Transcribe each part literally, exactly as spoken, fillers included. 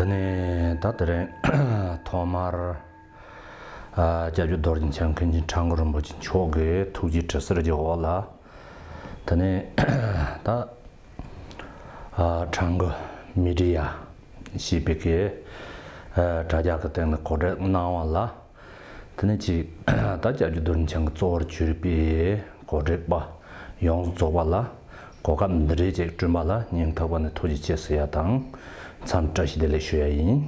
དེ་ནས་ད་དེ་རིང་ཐོག་མར་ཨ་སྐྱབས་རྗེ་རྡོ་རྗེ་འཆང་མཁན་ཆེན་ཁྲ་འགུ་རིན་པོ་ཆེ་མཆོག་གི་ཐུགས་རྗེ་དྲི་ཟར་གྱི་འོག་ལ། དེ་ནས་ད་ཨ་ཁྲ་འགུ་མི་ཌི་ཡ་ཞེས་པའི་གི་ཨ་དྲ་རྒྱ་གི་སྟེང་ནས་གོ་སྒྲིག་གནང་བ་ལ། དེ་ནས་ཅིག་ད་སྐྱབས་རྗེ་རྡོ་རྗེ་འཆང་གི་གཙོ་བོར་གྱུར་པའི་གོ་སྒྲིག་པ་ཡོངས་རྫོགས་པ་ལ་གོ་སྐབས་འདི་འདྲའི་ཅིག་བསྐྲུན་པ་ལ་སྙིང་ཐག་པ་ནས་ཐུགས་རྗེ་ཆེ་ཟེར་ཡ་དང་། འཚམས་བཀྲ་ཤིས་བདེ་ལེགས་ཞུ་ཡ་ཡིན།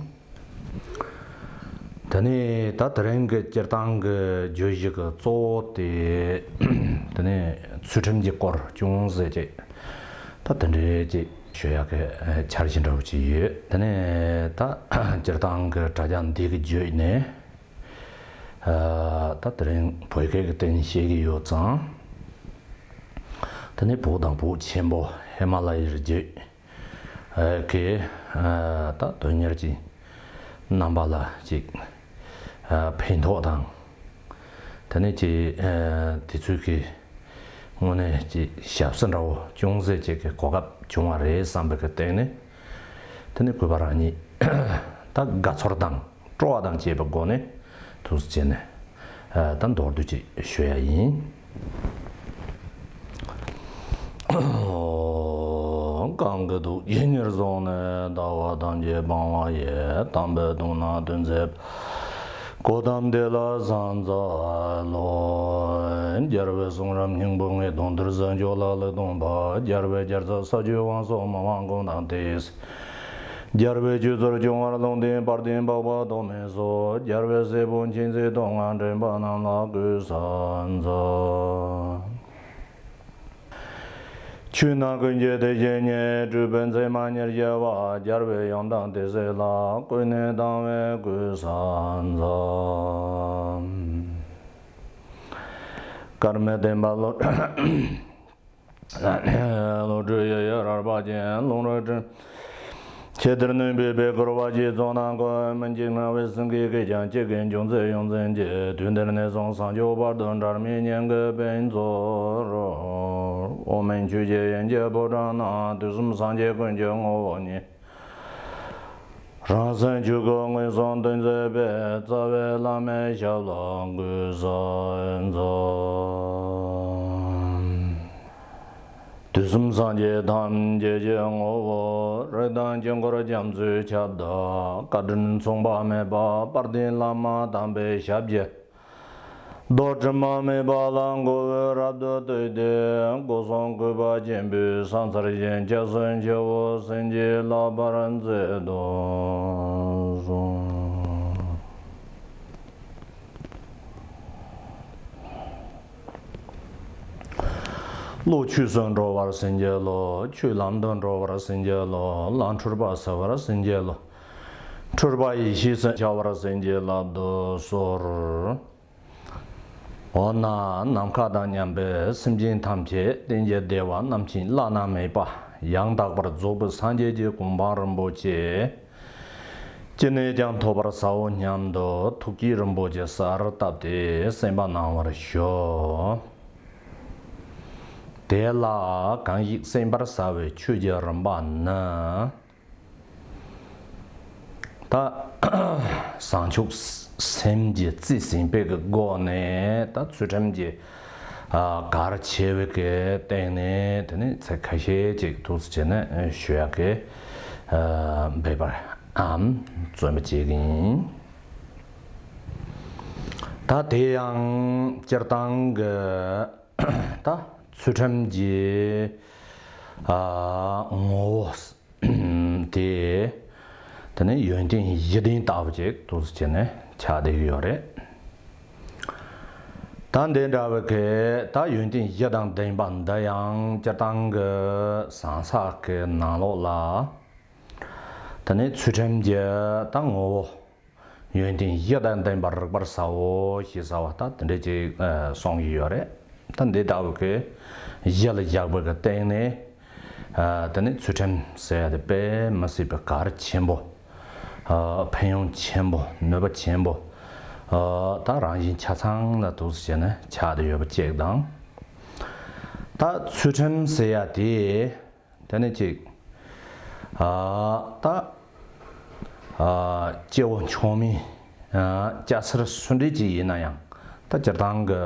དེ་ནས་ད་དེ་རིང་གི་སྤྱིར་བཏང་གི་བརྗོད་གཞི་གི་གཙོ་བོ་དེ། དེ་ནས་ཚུལ་ཁྲིམས་ཀྱི་སྐོར་ཅུང་ཟད་ཅིག་ད་དེ་འདྲའི་ཅིག་ཞུ་ཡག་གི་འཆར་གཞི་འདྲ་བོ་ཅིག་ཡོད། དེ་ནས་ད་སྤྱིར་བཏང་གི་དྲ་རྒྱ་འདི་གི་བརྒྱུད་ནས་ད་དེ་རིང་བོད་སྐད་ཀྱི་སྟེང་བཤད་ཀྱི་ཡོད་ཙང་། དེ་ནས་བོད་དང་བོད་ཆེན་པོ་ཧི་མ་ལ་ཡའི་རི་རྒྱུད་ཨ་གི་ཨ་ད་དོན་གཉེར་གྱི་རྣམ་པ་ལ་ཅིག་ཨ་ཕན་ཐོགས་དང་། དེ་ནས་ཅིག་ཨ་དེ་ཚོའི་གི་དངོས་གནས་ཅིག་ཞབས་སུ་འདྲ་བོ་ཅུང་ཟད་ཅིག་གི་གོ་སྐབས་བྱུང་བ་རེད་བསམ་པའི་གི་སྟེང་ནས། དེ་ནས་གུས་པ་རང་ཉིད་ད་དགའ་ཚོར་དང་སྤྲོ་བ་དང་བཅས་པའི་སྒོ་ནས་ཐུགས་རྗེ་ཆེ་ནས་ཨ་ད་མདོར་བསྡུས་ཅིག་ཞུ་ཡ་ཡིན། གང་གི་ཐུགས་རྗེས་ཉེར་བཟུང་ནས། ལྟ་བ་ཐམས་ཅད་སྤང་བ་ཡི། དམ་པའི་ཐུགས་རྣམས་སྟོན་མཛད་པ། གོའུ་ཏམ་དེ་ལ་ཕྱག་འཚལ་ལོ། རྒྱལ་བའི་གསུང་རབ་སྙིང་པོ་ལྔའི་དོན་གཏེར་ཟིལ་གྱིས་བརླབ་ལེགས་གཏོང་པ། རྒྱལ་བའི་རྒྱལ་ཚབ་ས་བཅུའི་དབང་སོགས་མི་དབང་ཀུན་བསྟེན་ཏེ། རྒྱལ་བའི་ཆོས་ཚུལ་འབྱུང་བར་ལུང་བསྟན་དཔལ་ལྡན་འཕགས་པ་ཐོགས་མེད་སོགས། རྒྱལ་བའི་སྲས་པོ་མཁྱེན་བརྩེ་དུང་ལྔ་འདྲེན་པ་རྣམས་ལ་གུས་ཕྱག་འཚལ། ཆོས་རྣམས་ཀུན་གྱི་དེ་བཞིན་ཉིད། གྲུབ་པའི་མཚན་མ་ཉེར་བཞི་པ། རྒྱལ་བའི་ཡང་དག་དེ་སྲས་ལ། ཀུན་ནས་དང་བས་གུས་ཕྱག་འཚལ། ཀརྨ་བསྟན་པ་བློ། བློ་གྲོས་ཡེ་ཤེས་རལ་པ་ཅན། ལུང་རིགས་ཀྱི་ཆེ་གཏེར་སྣོན་པའི་པད་དཀར་བ་ཞིག་གཙོ་ན་ཀུན། མི་འཇིགས་སྣང་བའི་སེང་གེ་གིས་ཀྱང་ཅི་གིས་འཇོམས་མཛད་ཡོངས་འཛིན་གྱི། དུས་འདིར་ནས་བཟུང་བྱང་ཆུབ་བར་དུ། འབྲལ་མེད་ཉན་གྱི་ཕན་ཚུན་རོལ། འོག་མིན་ཆོས་ཀྱི་དབྱིངས་ཀྱི་ཕོ་བྲང་ན། དུས་གསུམ་སངས་རྒྱས་ཀུན་གྱི་ངོ་བོ་ཉིད། རང་སེམས་ཆོས་སྐུ་མངོན་སུམ་སྟོན་མཛད་པའི། རྩ་བའི་བླ་མའི་ཞབས་ལ་གུས་ཕྱག་འཚལ། དུས་གསུམ་སངས་རྒྱས་ཐམས་ཅད་ཀྱི་ངོ་བོ། རིགས་དང་དཀྱིལ་འཁོར་རྒྱ་མཚོའི་ཁྱབ་བདག་བཀའ་དྲིན་མཚུངས་པ་མེད་པ། དཔལ་ལྡན་བླ་མ་དམ་པའི་ཞབས་ཀྱི་རྡོར་དྲི་མ་མེད་པ་ལ་མགོ་བོས་རབ་ཏུ་བཏུད་དེ། སྒོ་གསུམ་གུས་པ་ཆེན་པོས་ཕྱག་འཚལ་ཞིང་། སྐྱབས་སུ་མཆིའོ། ཟེར་གྱིས་བསླབ་པར་མཛད་དོ། བློ་ཆོས་སུ་འགྲོ་བར་བྱིན་གྱིས་རློབས། ཆོས་ལམ་དུ་འགྲོ་བར་བྱིན་གྱིས་རློབས། ལམ་འཁྲུལ་པ་སེལ་བར་བྱིན་གྱིས་རློབས། འཁྲུལ་པ་ཡེ་ཤེས་སུ་འཆར་བར་བྱིན་གྱིས་བརླབ་ཏུ་གསོལ། འོ་ན་ནམ་མཁའ་དང་མཉམ་པའི་སེམས་ཅན་ཐམས་ཅད་གཏན་གྱི་བདེ་བ་རྣམ་མཁྱེན་བླ་ན་མེད་པ་ཡང་དག་པར་རྫོགས་པའི་སངས་རྒྱས་ཀྱི་གོ་འཕང་རིན་པོ་ཆེ། ཅི་ནས་ཀྱང་ཐོབ་པར་བྱའོ་སྙམ་དུ་ཐུགས་བསྐྱེད་རིན་པོ་ཆེ་གསལ་བཏབ་སྟེ་གསན་པ་གནང་བར་ཞུ། དེ་ལ་གང་ཞིག་གསན་པར་བྱ་བའི་ཆོས་ཀྱི་རིམ་པ་ནི། ད་བྱང་ཆུབ་སེམས་ཀྱི་རྩིས་ཟིན་པའི་གི་སྒོ་ནས་ད་ཚུལ་ཁྲིམས་ཀྱི་ཨ་གལ་ཆེ་བའི་གི་སྟེང་ནས་དེ་ནི་ཚིག་ཁ་ཤས་ཅིག་ཐུགས་སུ་བྱས་ནས་ཞུ་ཡག་གི་ཨ་འབད་པར་ཨམ་བརྩོན་པ་བྱེད་ཀྱི་ཡིན། ད་དེ་ཡང་སྤྱིར་བཏང་གི་ད་ཚུལ་ཁྲིམས་ཀྱི་ཨ་ངོ་བོ་དེ། དེ་ནི་ཡོན་ཏན་བཞི་ལྡན་ལྟ་བུ་ཅིག་ཐུགས་སུ་བྱས་ནས་ཆགས་བསྡད་ཀྱི་ཡོད་རེད། ད་འདི་འདྲ་བའི་གི་ད་ཡོན་ཏན་བཞི་དང་ལྡན་པ་འདི་ཡང་སྤྱིར་བཏང་གི་ཟང་ཟག་གི་ནང་ལོགས་ལ། དེ་ནས་ཚུལ་ཁྲིམས་ཀྱི་ད་ངོ་བོ། ཡོན་ཏན་བཞི་དང་ལྡན་པར་རིག་པར་བྱའོ་ཞེས་བྱ་བ་ད་དེ་འདྲ་ཅིག་ཨ་གསུང་གི་ཡོད་རེད། ད་འདི་ལྟ་བུ་གི་གཞི་ལ་བཞག་པའི་གི་སྟེང་ནས་ཨ་དེ་ནི་ཚུལ་ཁྲིམས་ཟེར་ཡ་དེ་དཔེ་མི་སྲིད་པའི་གལ་ཆེན་པོ། ཨ་ཕན་ཡོན་ཆེན་པོ། ནུས་པ་ཆེན་པོ། ཨ་ད་རང་གཞན་ཆ་ཚང་ལ་ཐུགས་སུ་བྱས་ནས་ཆགས་བསྡད་ཡོད་པ་ཅིག་དང་། ད་ཚུལ་ཁྲིམས་ཟེར་ཡ་དེ། དེ་ནས་ཅིག་ཨ་ད་ ཨ། སྐྱེ་བོ་མཆོག་དམན། ཨ། སྐྱ་སེར་སུ་འདྲ་ཅིག་ཡིན་ན་ཡང་ད་སྤྱིར་བཏང་གི།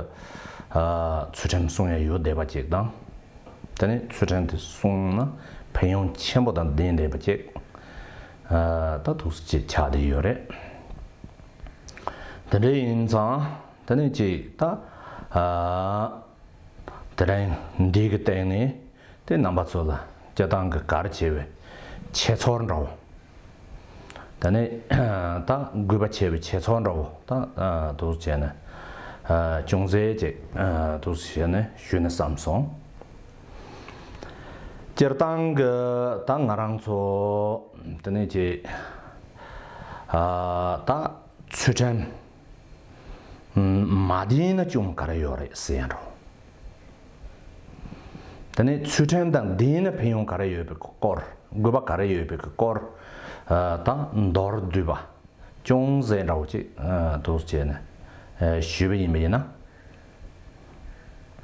ཨ། ཚུལ་ཁྲིམས་སྲུང་ཡ་ཡོད་བསྡད་པ་ཅིག་དང་། དེ་ནས་ཚུལ་ཁྲིམས་དེ་སྲུང་ན་ཕན་ཡོན་ཆེན་པོ་དང་ལྡན་བསྡད་པ་ཅིག་ཨ། ད་འདུག་སེ་ཆགས་བསྡད་ཡོད་རེད། དེ་འདྲ་ཡིན་ཙང་དེ་ནས་ཅིག་ད། ཨ། དེ་རིང་འདི་གི་སྟེང་ནས་དེ་རྣམ་པ་ཚོ་ལ་སྤྱིར་བཏང་གི་གལ་ཆེ་བའི་ཁྱད་ཚོར་འདྲ་བོ། དེ་ནས་ད་དགོས་པ་ཆེ་བའི་ཁྱད་ཚོར་འདྲ་བོ་ད། ཨ། འདུག་སེ་བྱས་ནས། ཨ། ཅུང་ཟད་ཅིག་ཨ། འདུག་སེ་བྱས་ནས་ཞུས་ན་བསམ་སོང་། སྤྱིར་བཏང་གི་ད་ང་རང་ཚོ་དེ་ནས་ཅིག་ཨ། ད་ཚུལ་ཁྲིམས་མ་ལྡན་ན་སྐྱོན་ག་རེ་ཡོད་རེད་ཟེར་ཡ་འདྲ་བོ། དེ་ནས་ཚུལ་ཁྲིམས་དང་ལྡན་ན་ཕན་ཡོན་ག་རེ་ཡོད་པའི་སྐོར། དགོས་པ་ག་རེ་ཡོད་པའི་སྐོར། ཨ། ད་མདོར་བསྡུས་པ་ཅུང་ཟད་འདྲ་བོ་ཅིག་ཨ། འདུག་སེ་བྱས་ནས། ཨ། ཞུས་པ་ཡིན་པ་ཡིན་ན།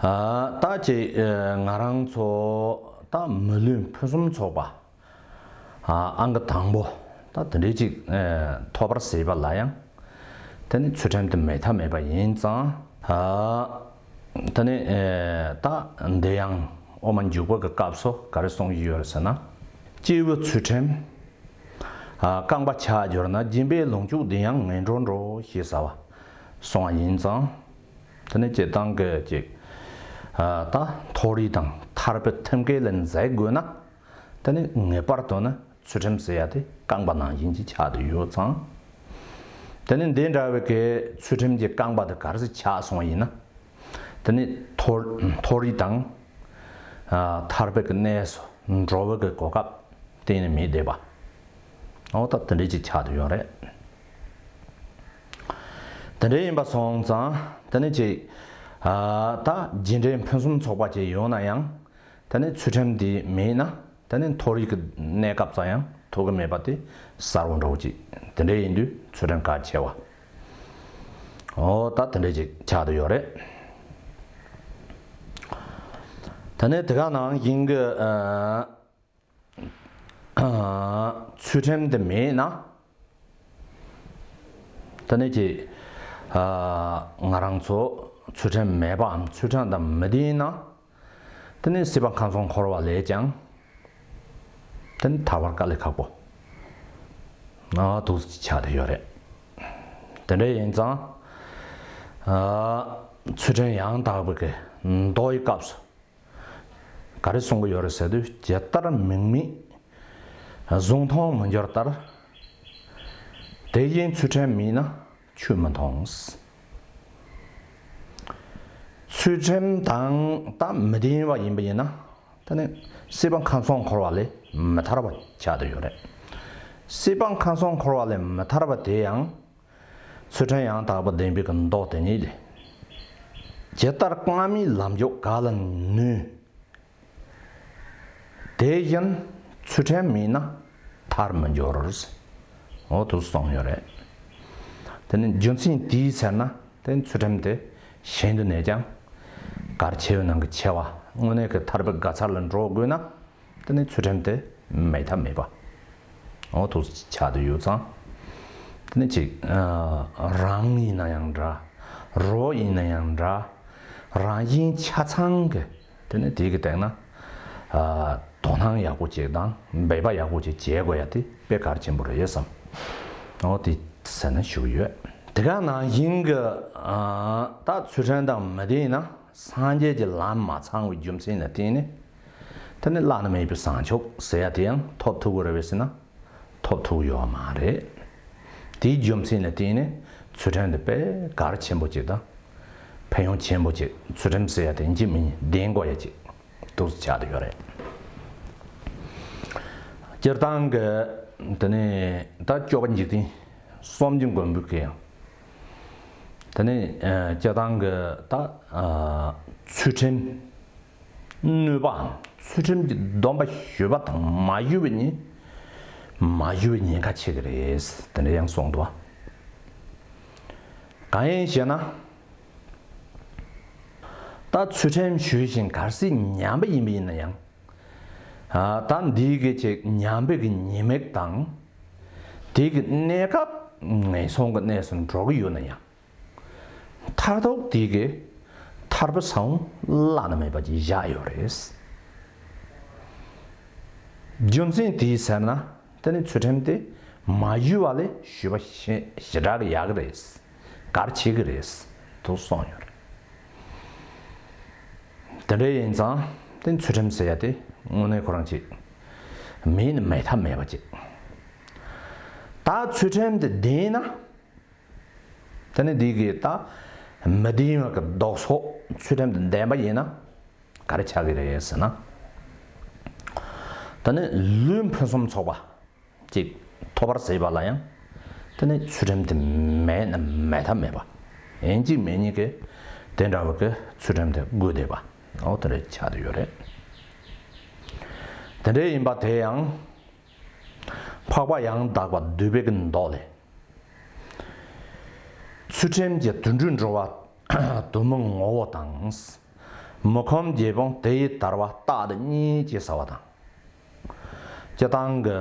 ཨ། ད་ཅིག་ཨ། ང་རང་ཚོ་ད་མི་ལུས་ཕུན་སུམ་ཚོགས་པ། ཨ། ཨང་ཀི་དང་པོ་ད་དེ་འདྲའི་ཅིག་ཨ། ཐོབ་པར་བྱེད་པ་ལ་ཡང་དེ་ནི་ཚུལ་ཁྲིམས་དེ་མེད་ཐབས་མེད་པ་ཡིན་ཙང་། ཨ། དེ་ནི་ཨ། ད་འདི་ཡང་དབུ་མ་འཇུག་པ་གི་སྐབས་སུ་ག་རེ་གསུང་གི་ཡོད་རེད་ཟེར་ན། སྐྱེས་བུ་ཚུལ་ཁྲིམས། ཨ། རྐང་པ་ཆག་གྱུར་ན་སྦྱིན་པའི་ལོངས་སྤྱོད་འདི་ཡང་ངན་འགྲོར་འགྲོ་ཞེས་བྱ་བ་གསུངས་པ་ཡིན་ཙང་། དེ་ནི་སྤྱིར་བཏང་གི་ཅིག་ཨ། ད་མཐོ་རིས་དང་ཐར་པའི་ཐེམ་སྐས་ལ་འཛེག་དགོས་ན། དེ་ནི་ངེས་པར་དུ་ནི་ཚུལ་ཁྲིམས་ཟེར་ཡ་དེ་རྐང་པ་ནང་བཞིན་གྱི་ཆགས་བསྡད་ཡོད་ཙང་། དེ་ནི་འདི་འདྲ་བའི་གི་ཚུལ་ཁྲིམས་ཀྱི་རྐང་པ་དེ་ག་རེ་ཆག་སོང་ཡིན་ན། དེ་ནི་མཐོ་མཐོ་རིས་དང་། ཨ། ཐར་པའི་གི་གནས་སུ་འགྲོ་བའི་གི་གོ་སྐབས་གཏན་ནས་མེད་བསྡད་པ། འོ་ད་དེ་འདྲ་ཅིག་ཆགས་བསྡད་ཡོད་རེད། དེ་འདྲ་ཡིན་པ་སོང་ཙང་དེ་ནི་ཅིག་ཨ། ད་རྒྱུ་འབྲས་ཕུན་སུམ་ཚོགས་པ་ཅིག་ཡོང་ན་ཡང་། དེ་ནས་ཚུལ་ཁྲིམས་འདི་མེད་ན་དེ་ནས་མཐོ་རིས་ཀྱི་གནས་སྐབས་ཙམ་ཡང་ཐོབ་ཀྱི་མེད་པ་དེ་གསལ་བོ་འདྲ་བོ་ཅིག་དེ་འདྲ་ཡིན་དུས་ཚུལ་ཁྲིམས་གལ་ཆེ་བ། འོ་ད་དེ་འདྲ་ཅིག་ཆགས་བསྡད་ཡོད་རེད། དེ་ནས་དེ་ག་ནང་བཞིན་གྱི་ཨ། ཚུལ་ཁྲིམས་འདི་མེད་ན། དེ་ནས་ཀྱི། ཨ། ང་རང་ཚོ་ཚུལ་ཁྲིམས་མེད་པའམ་ཚུལ་ཁྲིམས་དང་མི་ལྡན་ན། དེ་ནས་སྲིད་པ་ཁམས་གསུམ་འཁོར་བ་ལས་ཀྱང་། དེ་ནས་ཐར་བར་དཀའ་ལས་ཁག་པོ། ཨ། འདུག་ཆགས་བསྡད་ཡོད་རེད། དེ་འདྲ་ཡིན་ཙང་། ཨ། ཚུལ་ཁྲིམས་ཡང་དག་པའི་གི་མདོ་ཡི་སྐབས་སུ། ག་རེ་གསུང་གི་ཡོད་རེད་ཟེར་དུས། ཇི་ལྟར་མིག་མིག་གཟུགས་མཐོང་མི་འགྱུར་ལྟར། དེ་བཞིན་ཚུལ་ཁྲིམས་མེད་ན་ཆོས་མི་མཐོང་། ཚུལ་ཁྲིམས་དང་ད་མི་ལྡན་པ་ཡིན་པ་ཡིན་ན། དེ་ནི་སྲིད་པ་ཁམས་གསུམ་འཁོར་བ་ལས་མི་ཐར་བ་ཆགས་བསྡད་ཡོད་རེད། སྲིད་པ་ཁམས་གསུམ་འཁོར་བ་ལས་མི་ཐར་བ་དེ་ཡང་། ཚུལ་ཁྲིམས་ཡང་དག་པ་ལྡན་པའི་གི་མདོ་དེ་ཉིད་ལས། ཇི་ལྟར་རྐང་མའི་ལམ་མཆོག་ག་ལ་ནུས། དེ་བཞིན་ཚུལ་ཁྲིམས་མེད་ན་ཐར་མི་འགྱུར། འོ་དེ་གསུངས་ཡོད་རེད། དེ་ནི་རྒྱུ་མཚན་དེའི་ཕྱིར་ན་དེ་ཚུལ་ཁྲིམས་དེ་གཞན་དུ་ནས་ཀྱང་གལ་ཆེ་བའི་ནང་གི་ཆེ་བ། དངོས་གནས་ཀྱི་ཐར་པའི་དགའ་ཚལ་ལ་འགྲོ་དགོས་ན། དེ་ནི་ཚུལ་ཁྲིམས་དེ་མེད་ཐབས་མེད་པ། འོ་དེ་ཆགས་བསྡད་ཡོད་ཙང་། དེ་ནི་ཅིག་ཨ། རང་ཡིན་ན་ཡང་འདྲ། རོགས་ཡིན་ན་ཡང་འདྲ། རང་བཞིན་ཆ་ཚང་གི་དེ་ནི་དེ་གི་སྟེང་ན། ཨ། དོ་སྣང་ཡག་པོ་ཅིག་དང་འབད་པ་ཡག་པོ་ཅིག་བྱེད་དགོས་ཡ་དེ་དཔེ་གལ་ཆེན་པོ་རེད་བསམ། འོ་དེ་ཟེར་ན་ཞུ་གི་ཡོད། དེ་ག་ནང་བཞིན་གྱི། ཨ། ད་ཚུལ་ཁྲིམས་དང་མི་ལྡན་ན། སངས་རྒྱས་ཀྱི་ལམ་མ་ཚང་བའི་རྒྱུ་མཚན་ལ་བརྟེན་ནས། དེ་ནི་བླ་ན་མེད་པའི་བྱང་ཆུབ་ཟེར་ཡ་དེ་ཡང་ཐོབ་ཐུབ་ཀྱི་རེད་པས་ཟེར་ན། ཐོབ་ཐུབ་ཀྱི་ཡོད་མ་རེད། དེའི་རྒྱུ་མཚན་ལ་བརྟེན་ནས་ཚུལ་ཁྲིམས་འདི་དཔེ་གལ་ཆེན་པོ་ཅིག་དང་། ཕན་ཡོན་ཆེན་པོ་ཅིག་ཚུལ་ཁྲིམས་ཟེར་ཡ་དེ་ཡིན་གཅིག་མིན་གཉིས་ལྡན་དགོས་ཡ་ཅིག་འདུག་ཆགས་བསྡད་ཡོད་རེད། སྤྱིར་བཏང་གི་དེ་ནི་ད་སྐྱོབ་པ་འཇིག་རྟེན་གསུམ་གྱི་མགོན་པོ་གི་ཡང་། དེ་ནི་ཨ། སྤྱིར་བཏང་གི་ད་ཨ། ཚུལ་ཁྲིམས་གནོད་པའམ་ཚུལ་ཁྲིམས་ཀྱི་སྡོམ་པ་ཞུས་པ་དང་མ་ཞུས་པའི་ཉེན། མ་ཞུས་པའི་ཉེན་ཁ་ཆེ་གི་རེད། དེ་འདྲ་ཡང་གསུངས་འདུག་གང་ཡིན་ཞེ་ན། ད་ཚུལ་ཁྲིམས་ཞུས་ཤིང་གལ་སྲིད་ཉམས་པ་ཡིན་པ་ཡིན་ན་ཡང་། ཨ། ད་འདིའི་གི་ཅིག་ཉམས་པའི་གི་ཉེས་དམིགས་དང་། དེ་གི་གནས་སྐབས་ངན་སོང་གི་གནས་སུ་འགྲོ་གི་ཡོད་ན་ཡང་། མཐར་ཐུག་དེ་གི་ཐར་པ་ས་བོན་བླ་ན་མེད་པ་ཅིག་བཞག་ཡོད་རེད། རྒྱུ་མཚན་དེའི་ཟེར་ན། དེ་ནི་ཚུལ་ཁྲིམས་དེ་མ་ཞུས་པ་ལས་ཞུས་པ་ཞེ་ཞེ་དྲག་གི་ཡག་གི་རེད། གལ་ཆེ་གི་རེད་དུ་གསུངས་ཡོད་རེད། དེ་འདྲ་ཡིན་ཙང་དེ་ཚུལ་ཁྲིམས་ཟེར་ཡ་དེ་དངོས་གནས་ཁོ་རང་ཅིག་མེད་ནི་མེད་ཐབས་མེད་པ་ཅིག་ད་ཚུལ་ཁྲིམས་དེ་ལྡན་ན། དེ་ནི་འདི་གི་ད་མི་ལྡན་པ་གི་ལྡོག་ཕྱོགས་ཚུལ་ཁྲིམས་དེ་ལྡན་པ་ཡིན་ན་ག་རེ་ཆགས་ཀྱི་རེད་ཟེར་ན། དེ་ནི་ལུས་ཕུན་སུམ་ཚོགས་པ་ཅིག་ཐོབ་པར་བྱེད་པ་ལ་ཡང་དེ་ནི་ཚུལ་ཁྲིམས་དེ་མེད་ན་མེད་ཐབས་མེད་པ། ཡིན་གཅིག་མིན་གཉིས་ཀྱི་དེ་འདྲ་བ་གི་ཚུལ་ཁྲིམས་དེ་དགོས་བསྡད་པ། འོ་དེ་འདྲ་ཆགས་བསྡད་ཡོད་རེད། དེ་འདྲ་ཡིན་པ་དེ་ཡང་འཕགས་པ་ཡང་དག་པ་འདུས་པའི་གི་མདོ་ལས། ཚུལ་ཁྲིམས་ཀྱི་དུད་འགྲོའི་འགྲོ་བ་དུ་མའི་ངོ་བོ་དང་། མི་ཁོམ་བརྒྱད་སྤོང་དེ་ཡི་དར་བ་རྟག་ཏུ་གཉིད་ཅེས་བྱ་བ་དང་། སྤྱིར་བཏང་གི་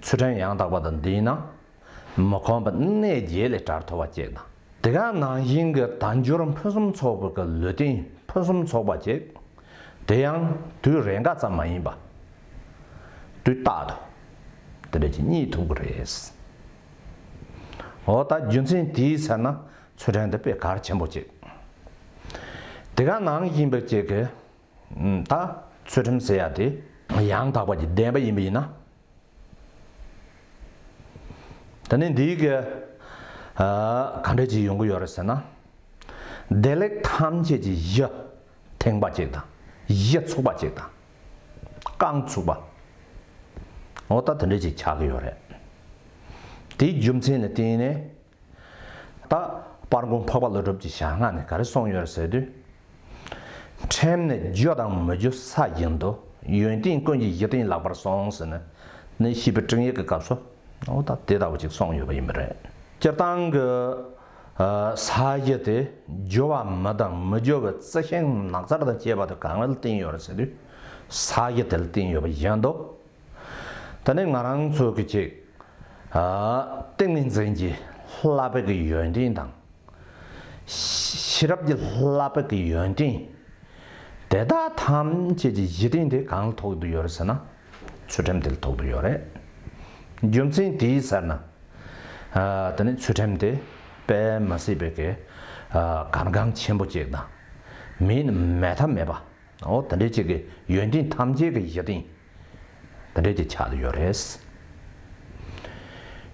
ཚུལ་ཁྲིམས་ཡང་དག་པ་དང་ལྡན་ན། མི་ཁོམ་པ་གནས་བརྒྱད་ལས་གྲོལ་ཐུབ་པ་ཅིག་དང་། དེ་ག་ནང་བཞིན་གྱི་དལ་འབྱོར་ཕུན་སུམ་ཚོགས་པའི་གི་ལུས་རྟེན་ཕུན་སུམ་ཚོགས་པ་ཅིག་དེ་ཡང་དུས་རེས་འགའ་ཙམ་མ་ཡིན་པ། དུས་རྟག་ཏུ་དེ་འདྲ་ཅིག་རྙེད་ཐུབ་ཀྱི་རེད། འོ་ད་རྒྱུ་མཚན་དེའི་ཟེར་ན་ཚུལ་ཁྲིམས་དེ་དཔེ་གལ་ཆེན་པོ་ཅིག་དེ་ག་ནང་བཞིན་པ་ཅིག་གི་ད་ཚུལ་ཁྲིམས་ཟེར་ཡ་དེ་ཡང་དག་པ་ཅིག་ལྡན་པ་ཡིན་པ་ཡིན་ན། ད་ནི་འདིའི་གི་ཨ་ག་འདྲ་ཅིག་ཡོང་གི་ཡོད་རེད་ཟེར་ན། བདེ་ལེགས་ཐམས་ཅད་ཀྱི་གཞི་ཐེངས་པ་ཅིག་དང་། གཞི་ཚུགས་པ་ཅིག་དང་། རྐང་ཚུགས་པ། འོ་ད་དེ་འདྲ་ཅིག་ཆགས་ཀྱི་ཡོད་རེད། དེའི་རྒྱུ་མཚན་ལ་བརྟེན་ནས། ད་དཔལ་མགོན་འཕགས་པ་ཀླུ་སྒྲུབ་ཀྱི་ཞལ་སྔ་ནས་ག་རེ་གསུངས་ཡོད་རེད་ཟེར་དུས། ཁྲིམས་ནི་རྒྱུ་དང་མི་རྒྱུ་ས་བཞིན་དུ། ཡོན་ཏན་ཀུན་གྱི་གཞི་རྟེན་ལགས་པར་གསུངས་ཟེར་ནས་ནི་བཤེས་པའི་སྤྲིང་ཡིག་གི་སྐབས་སུ་འོ་ད་དེ་ལྟ་བུ་ཅིག་གསུངས་ཡོད་པ་ཡིན་པ་རེད། སྤྱིར་བཏང་གི་ས་གཞི་དེ་རྒྱུ་བ་མི་དང་མི་རྒྱུ་བའི་རྩི་ཤིང་ནགས་ཚལ་དང་བཅས་པ་དེ་གང་ལ་བརྟེན་ཡོད་རེད་ཟེར་དུས། ས་གཞི་དེ་ལ་བརྟེན་ཡོད་པ་བཞིན་དུ། ད་ནི་ང་རང་ཚོ་གི་ཅིག་ཨ་ཏིང་ངེ་འཛིན་གྱི་བསླབ་པའི་གི་ཡོན་ཏན་དང་། ཤེས་རབ་ཀྱི་བསླབ་པའི་གི་ཡོན་ཏན། དེ་དག་ཐམས་ཅད་ཀྱི་གཞི་རྟེན་དེ་གང་ལ་ཐུག་ཏུ་ཡོད་རེད་ཟེར་ན། ཚུལ་ཁྲིམས་དེ་ལ་ཐུག་ཏུ་ཡོད་རེད། རྒྱུ་མཚན་དེའི་ཟེར་ན། ཨ་ད་ནི་ཚུལ་ཁྲིམས་དེ་དཔེ་མི་སྲིད་པའི་གི་ཨ་གལ་འགངས་ཆེན་པོ་ཅིག་དང་། མེད་ནི་མེད་ཐབས་མེད་པ། འོ་དེ་འདྲའི་ཅིག་གི་ཡོན་ཏན་ཐམས་ཅད་ཀྱི་གཞི་རྟེན་དེ་འདྲའི་ཅིག་ཆགས་ཏེ་ཡོད་རེད།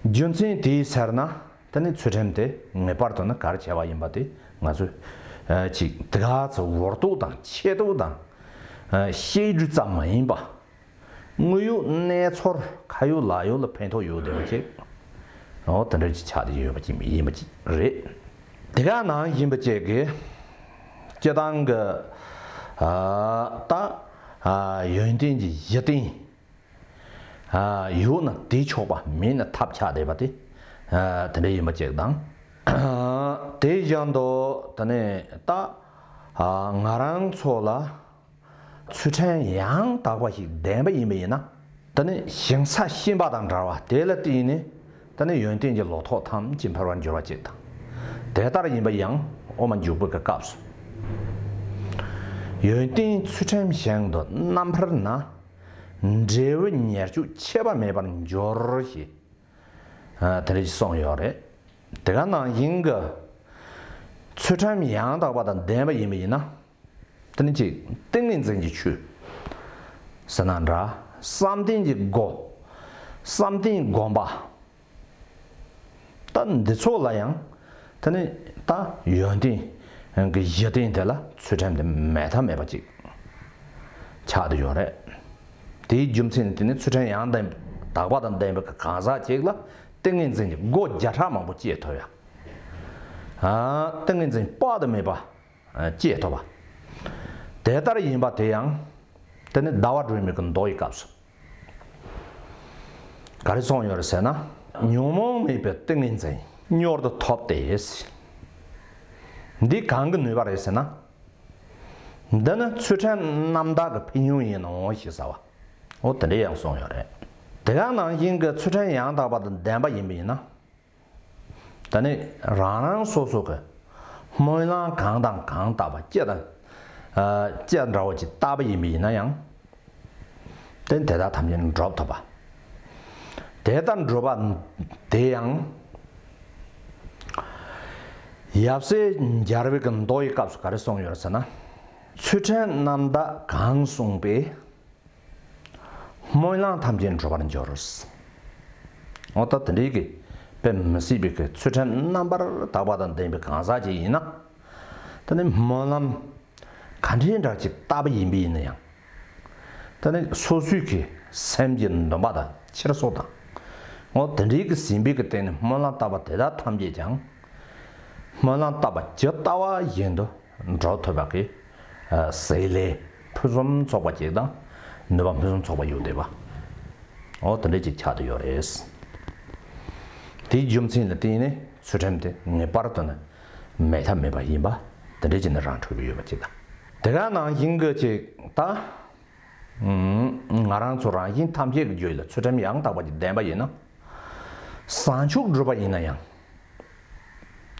རྒྱུ་མཚན་དེའི་ཟེར་ན། དེ་ནི་ཚུལ་ཁྲིམས་དེ་ངེས་པར་དུ་ནི་གལ་ཆེ་བ་ཡིན་པ་དེ་ང་ཚོས་ཨ་ཅིག་དེ་ག་ཚོད་འུར་རྡོ་དང་ཆེ་རྡོ་དང་ཨ་ཤེས་རྒྱུ་ཙམ་མ་ཡིན་པ། དངོས་ཡོད་གནས་ཚུལ་ཁ་ཡོད་ལག་ཡོད་ལ་ཕན་ཐོགས་ཡོད་བསྡད་པ་ཅིག་འོ་དེ་འདྲ་ཅིག་ཆགས་ཏེ་ཡོད་པ་ཅིག་ཡིན་པ་ཅིག་རེད། དེ་ག་ནང་བཞིན་པ་ཅིག་གི་སྤྱིར་བཏང་གི་ཨ་ད་ཨ་ཡོན་ཏན་གྱི་གཞི་རྟེན་ཨ་ཡོད་ན་དེས་ཆོག་པ་མེད་ན་ཐབས་ཆག་བསྡད་པ་དེ་ཨ་དེ་འདྲ་ཡིན་པ་ཅིག་དང་། དེ་བཞིན་དུ་དེ་ནས་ད་ཨ་ང་རང་ཚོ་ལ་ཚུལ་ཁྲིམས་ཡང་དག་པ་ཞིག་ལྡན་པ་ཡིན་པ་ཡིན་ན། དེ་ནི་ཞིང་ས་གཤིན་པ་དང་འདྲ་བ་དེ་ལ་བརྟེན་ནས་དེ་ནི་ཡོན་ཏན་གྱི་ལོ་ཐོག་ཐམས་ཅད་འཕེལ་བར་འགྱུར་བ་ཅིག་དང་། དེ་ལྟར་ཡིན་པ་ཡང་དབུ་མ་འཇུག་པའི་གི་སྐབས་སུ། ཡོན་ཏན་ཚུལ་ཁྲིམས་བཞིན་དུ་རྣམ་འཕེལ་ན། འབྲས་བུ་ཉེར་གཅིག་ཆད་པ་མེད་པར་འབྱོར་ཞེས། ཨ་དེ་འདྲ་ཞིག་གསུངས་ཡོད་རེད། དེ་ག་ནང་བཞིན་གྱི་ཚུལ་ཁྲིམས་ཡང་དག་པ་དང་ལྡན་པ་ཡིན་པ་ཡིན་ན། དེ་ནི་ཅིག་ཏིང་ངེ་འཛིན་གྱི་ཆོས་ཟེར་ན་འདྲ། བསམ་གཏན་གྱི་སྒོ། བསམ་གཏན་སྒོམ་པ། ད་འདི་ཚོ་ལ་ཡང་དེ་ནི་ད་ཡོན་ཏན་གྱི་གཞི་རྟེན་དེ་ལ་ཚུལ་ཁྲིམས་དེ་མེད་ཐབས་མེད་པ་ཅིག་ཆགས་བསྡད་ཡོད་རེད། དེའི་རྒྱུ་མཚན་ནི་དེ་ནི་ཚུལ་ཁྲིམས་ཡང་དག་པ་དང་ལྡན་པའི་གང་ཟག་ཅིག་ལ་ཏིང་ངེ་འཛིན་གྱི་སྒོ་བརྒྱ་ཕྲག་མང་པོ་སྐྱེ་ཐུབ་ཡ། ཨ་ཏིང་ངེ་འཛིན་དཔག་ཏུ་མེད་པ་སྐྱེ་ཐུབ་པ། དེ་ལྟར་ཡིན་པ་དེ་ཡང་དེ་ནི་ཟླ་བ་སྒྲོན་མེ་གི་མདོ་ཡི་སྐབས་སུ། ག་རེ་གསུངས་ཡོད་རེད་ཟེར་ན། ཉོན་མོངས་མེད་པའི་ཏིང་ངེ་འཛིན་མྱུར་དུ་ཐོབ་སྟེ། འདི་གང་གི་ནུས་པ་རེད་ཟེར་ན། འདི་ནི་ཚུལ་ཁྲིམས་རྣམ་དག་གི་ཕན་ཡོན་ཡིན་ནོ་ཞེས་ཟེར་བ། འོ་དེ་འདྲ་ཡང་གསུངས་ཡོད་རེད། དེ་ག་ནང་བཞིན་གྱི་ཚུལ་ཁྲིམས་ཡང་དག་པ་དང་ལྡན་པ་ཡིན་པ་ཡིན་ན། ད་ནི་རང་རང་སོ་སོ་གི་སྨོན་ལམ་གང་དང་གང་བཏབ་པ་ཅི་དང་ཅི་འདྲ་བོ་ཅིག་བཏབ་པ་ཡིན་པ་ཡིན་ན་ཡང་། དེ་དེ་དག་ཐམས་ཅད་འགྲུབ་ཐུབ་པ། དེ་ལྟར་འགྲུབ་པ་དེ་ཡང་། ཡབ་སྲས་རྒྱལ་བའི་གི་མདོ་ཡི་སྐབས་སུ་ག་རེ་གསུངས་ཡོད་ཟེར་ན། ཚུལ་ཁྲིམས་རྣམ་དག་གང་བསྲུངས་པའི། སྨོན་ལམ་ཐམས་ཅད་འགྲུབ་པར་འགྱུར། འོ་ད་དེ་འདྲའི་གི་དཔེ་མི་སྲིད་པའི་གི་ཚུལ་ཁྲིམས་རྣམ་པར་དག་པ་དང་ལྡན་པའི་གང་ཟག་ཅིག་ཡིན་ན། དེ་ནི་སྨོན་ལམ་ག་འདྲའི་འདྲ་ཅིག་བཏབ་པ་ཡིན་པ་ཡིན་ན་ཡང་། དེ་ནི་སོ་སོའི་གི་སེམས་ཀྱི་འདུན་པ་དང་འཁྱེར་སོ་དང་། འོ་དེ་འདྲའི་གི་ཟིན་པའི་གི་སྟེང་ནས་སྨོན་ལམ་བཏབ་པ་དེ་དག་ཐམས་ཅད་ཀྱང་། སྨོན་ལམ་བཏབ་པ་ཇི་ལྟ་བ་བཞིན་དུ་འགྲུབ་ཐུབ་པ་གི་ཟེར་ལས་ཕུན་སུམ་ཚོགས་པ་ཅིག་དང་ནུས་པ་ཕུན་སུམ་ཚོགས་པ་ཡོད་བསྡད་པ། འོ་དེ་འདྲ་ཅིག་ཆགས་བསྡད་ཡོད་རེད། དེའི་རྒྱུ་མཚན་ལ་བརྟེན་ནས་ཚུལ་ཁྲིམས་དེ་ངེས་པར་དུ་ནི་མེད་ཐབས་མེད་པ་ཡིན་པ་དེ་འདྲ་ཅིག་ནི་རང་འཕྲོད་ཀྱི་ཡོད་པ་ཅིག་དང་། དེ་ག་ནང་བཞིན་གྱི་ཅིག་ད། ང་རང་ཚོ་རང་བཞིན་ཐམས་ཅད་ཀྱི་རྒྱུད་ལ་ཚུལ་ཁྲིམས་ཡང་དག་པ་ཅིག་ལྡན་པ་ཡིན་ན། བྱང་ཆུབ་སྒྲུབ་པ་ཡིན་ན་ཡང་།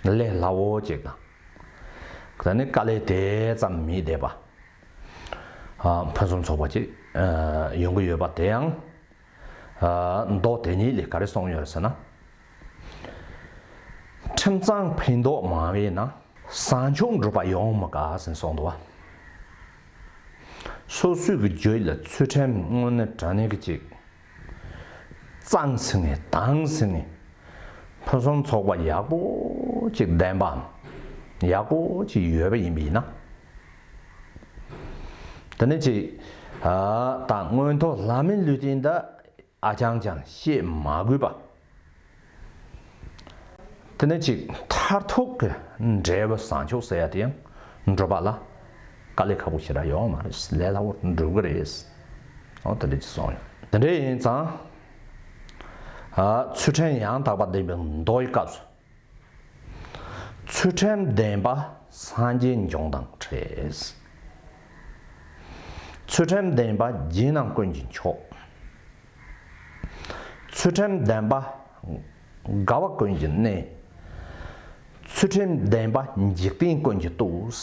ལས་སླ་བོ་ཅིག་དང་། ད་ནི་དཀའ་ལས་དེ་ཙམ་མི་བསྡད་པ། ཕུན་སུམ་ཚོགས་པ་ཅིག་ཡོང་གི་ཡོད་པ་དེ་ཡང་། མདོ་དེ་ཉིད་ལས་ག་རེ་གསུངས་ཡོད་ཟེར་ན། ཁྲིམས་གཙང་ཕན་འདོགས་མང་བས་ན། བྱང་ཆུབ་འགྲུབ་པ་ཡོང་མི་དཀའ་ཟེར་གསུངས་འདུག་བ། སོ་སོའི་གི་རྒྱུད་ལ་ཚུལ་ཁྲིམས་དངོས་གནས་དྲང་གནས་ཀྱི་ཅིག་གཙང་ཟིན་ནས་དྭངས་ཟིན་ནས་ཕུན་སུམ་ཚོགས་པ་ཡག་པོ་ཅིག་ལྡན་པའམ་ཡག་པོ་ཅིག་ཡོད་པ་ཡིན་པ་ཡིན་ན། དེ་ནི་ཅིག་ད་མངོན་མཐོ་ལྷ་མིའི་ལུས་རྟེན་འདི་ཨ་ཅང་ཅང་བཤད་མ་དགོས་པ། དེ་ནས་ཅིག་མཐར་ཐུག་གི་འབྲས་བུ་བྱང་ཆུབ་ཟེར་ཡ་དེ་ཡང་འགྲུབ་པ་ལ་དཀའ་ལས་ཁག་པོ་ཞེ་དྲག་ཡོད་མ་རེད། ལས་སླ་བོར་འགྲུབ་གི་རེད། འོ་དེ་འདྲ་ཅིག་གསུངས་ཡོད། དེ་འདྲ་ཡིན་ཙང་། ཚུལ་ཁྲིམས་ཡང་དག་པ་ལྡན་པའི་མདོ་ཡི་སྐབས་སུ། ཚུལ་ཁྲིམས་ལྡན་པ་སངས་རྒྱས་འབྱུང་དང་འཕྲད། ཚུལ་ཁྲིམས་ལྡན་པ་རྒྱན་རྣམས་ཀུན་གྱི་མཆོག། ཚུལ་ཁྲིམས་ལྡན་པ་དགའ་བ་ཀུན་གྱི་གནས། ཚུལ་ཁྲིམས་ལྡན་པ་འཇིག་རྟེན་ཀུན་གྱི་གཏུགས།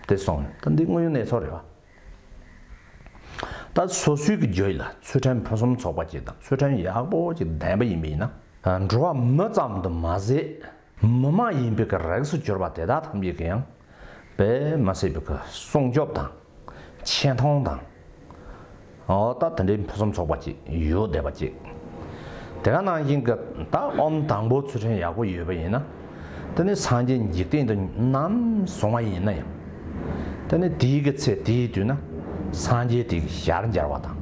དེ་གསུངས་ཡོད། ད་འདི་དངོས་ཡོད་གནས་ཚུལ་རེད་བ། ད་སོ་སོའི་གི་རྒྱུད་ལ་ཚུལ་ཁྲིམས་ཕུན་སུམ་ཚོགས་པ་ཅིག་དང་ཚུལ་ཁྲིམས་ཡག་པོ་ཅིག་ལྡན་པ་ཡིན་པ་ཡིན་ན། འགྲོ་བ་མི་ཙམ་དུ་མ་ཟད། མི་མ་ཡིན་པའི་གི་རིགས་སུ་གྱུར་པ་དེ་དག་ཐམས་ཅད་ཀྱི་ཡང་དཔེ་མི་སྲིད་པའི་གི་སྲུང་སྐྱོབ་དང་ཆེ་མཐོང་དང་། འོ་ད་དེ་འདྲའི་ཕུན་སུམ་ཚོགས་པ་ཅིག་ཡོད་བསྡད་པ་ཅིག་དེ་ག་ནང་བཞིན་གྱི་ད་ཨོམ་དང་པོ་ཚུལ་ཁྲིམས་ཡག་པོ་ཡོད་པ་ཡིན་ན། དེ་ནི་སངས་རྒྱས་འཇིག་རྟེན་དུ་ནམ་བྱུང་བ་ཡིན་ན་ཡང་། དེ་ནི་དེའི་གི་ཚེ་དེའི་དུས་ན་སངས་རྒྱས་དེ་གི་ཞལ་མཇལ་བ་དང་།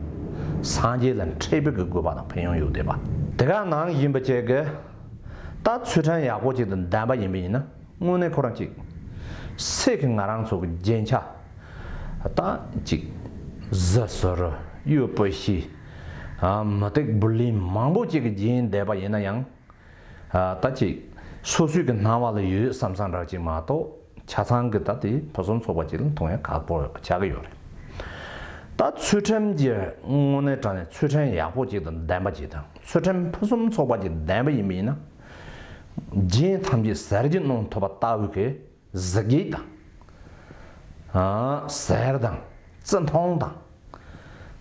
སངས་རྒྱས་ལ་འཕྲད་པའི་གི་དགོས་པ་དང་ཕན་ཡོན་ཡོད་བསྡད་པ། དེ་ག་ནང་བཞིན་པ་ཅིག་གི་ད་ཚུལ་ཁྲིམས་ཡག་པོ་ཅིག་དང་ལྡན་པ་ཡིན་པ་ཡིན་ན་དངོས་གནས་ཁོ་རང་ཅིག་སེམས་ཀྱི་ང་རང་ཚོ་གི་རྒྱན་ཆ་ད་ཅིག་གཟི་བྱུ་རུ་གཡུ་བུ་ཤི་མུ་ཏིག་བུ་ལོན་མང་པོ་ཅིག་གི་རྒྱན་བསྡད་པ་ཡིན་ན་ཡང་ད་ཅིག་སོ་སོའི་གི་སྣང་བ་ལ་ཡོད་བསམ་བསམ་འདྲ་ཅིག་མ་གཏོགས། ཆ་ཚང་གི་ད་དེ་ཕུན་སུམ་ཚོགས་པ་ཅིག་ལ་མཐོང་ཡ་ཁག་པོ་ཆགས་ཀྱི་ཡོད་རེད། ད་ཚུལ་ཁྲིམས་ཀྱི་དངོས་གནས་དྲང་གནས་ཚུལ་ཁྲིམས་ཡག་པོ་ཅིག་དང་ལྡན་པ་ཅིག་དང་ཚུལ་ཁྲིམས་ཕུན་སུམ་ཚོགས་པ་ཅིག་ལྡན་པ་ཡིན་པ་ཡིན་ན། རྒྱན་ཐམས་ཅད་ཟེར་གྱི་གནང་ཐུབ་པ་ལྟ་བུའི་གི་གཟི་བརྗིད་དང་། ཟེར་དང་བརྩི་མཐོང་དང་།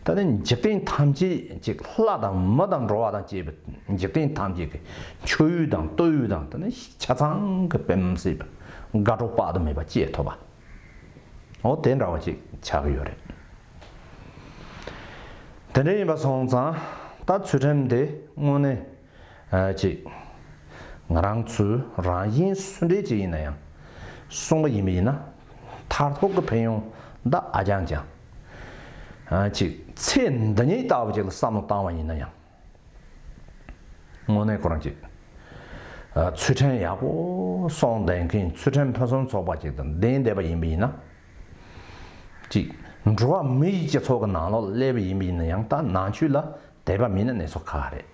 ད་ནི་འཇིག་རྟེན་ཐམས་ཅད་ཅིག་ལྷ་དང་མི་དང་འགྲོ་བ་དང་བཅས་པའི་འཇིག་རྟེན་ཐམས་ཅད་ཀྱི་མཆོད་ཡུལ་དང་བསྟོད་ཡུལ་དང་ད་ནི་ཆ་ཚང་གི་དཔེ་མི་སྲིད་པའི་དགའ་སྤྲོ་དཔག་ཏུ་མེད་པ་སྐྱེ་ཐུབ་པ། འོ་དེ་འདྲ་བ་ཅིག་ཆགས་ཀྱི་ཡོད་རེད། དེ་འདྲ་ཡིན་པ་སོང་ཙང་ད་ཚུལ་ཁྲིམས་དེ་དངོས་གནས། ཅིག་ང་རང་ཚོའི་རང་བཞིན་སུ་འདྲ་ཅིག་ཡིན་ན་ཡང་སྲུང་བ་ཡིན་པ་ཡིན་ན་མཐར་ཐུག་གི་ཕན་ཡོན་འདི་ཨ་ཅང་ཅང་། ཅིག་ཚེ་འདི་ཉིད་ལྟ་བུ་ཅིག་ལ་བསམ་བློ་བཏང་བ་ཡིན་ན་ཡང་དངོས་གནས་ཁོ་རང་ཅིག་ཚུལ་ཁྲིམས་ཡག་པོ་སྲུང་ལྡན་མཁན་ཚུལ་ཁྲིམས་ཕུན་སུམ་ཚོགས་པ་ཅིག་དང་ལྡན་བསྡད་པ་ཡིན་པ་ཡིན་ན། ཅིག་འགྲོ་བ་མི་ཡི་སྤྱི་ཚོགས་ཀྱི་ནང་ལོགས་སླེབས་པ་ཡིན་པ་ཡིན་ན་ཡང་ད་ནང་ཆོས་ལ་དད་པ་མེད་ན་གནས་ཚུལ་ཁག་རེད།